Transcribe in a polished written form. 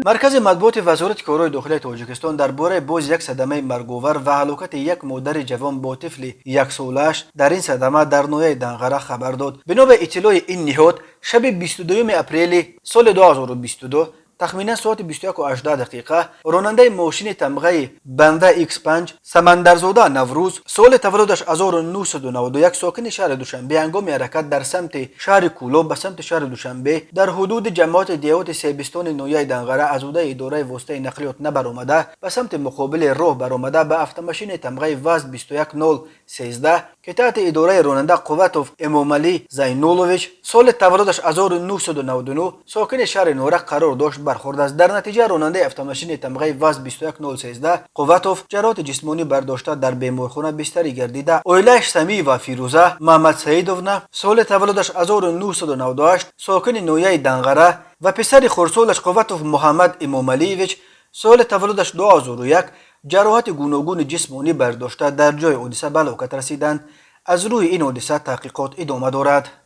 Маркази матбуоти Вазорати корҳои дохилии Тоҷикистон дар бораи боз як садамаи марговар ва ҳалокати як модари ҷавон бо тифли яксолааш дар ин садама дар ноҳияи Данғара хабар дод. Бино ба иттилои ин ниҳод, шаби 22 апрели соли 2022, тахминан соати 21:18 дақиқа, ронандаи мошини тамғаи BMW X5 Самандарзода Наврӯз, соли таваллудаш 1991, сокини шаҳри Душанбе, ҳангоми ҳаракат дар самти шаҳри Кӯлоб ба самти шаҳри Душанбе дар ҳудуди ҷамоати деҳоти Себистони ноҳияи Данғара аз ҳудуди идораи воситаи нақлиёт набаромада, ба самти муқобили роҳ баромада, ба автомошини тамғаи ВАЗ 21013, ки таҳти идораи ронанда Қувватов Эмомалӣ Зайнулович, соли таваллудаш 1999, сокини шаҳри Норак қарор дошт, бархӯрдааст. Дар натиҷа ронандаи автомошини тамғаи ВАЗ 21013 Қувватов ҷароҳати ҷисмонӣ бардошта, дар беморхона бистарӣ гардида. Оилааш Самиева Фирӯза Маҳмадсаидовна, соли таваллудаш 1998, сокини ноҳияи Данғара, ва писари хурдсолаш Қувватов Муҳаммад Эмомалиевич, соли таваллудаш 2001, ҷароҳати гуногуни ҷисмонӣ бардошта, дар ҷои ҳодиса ба ҳалокат расиданд. Аз рӯи ин ҳодиса таҳқиқот идома дорад.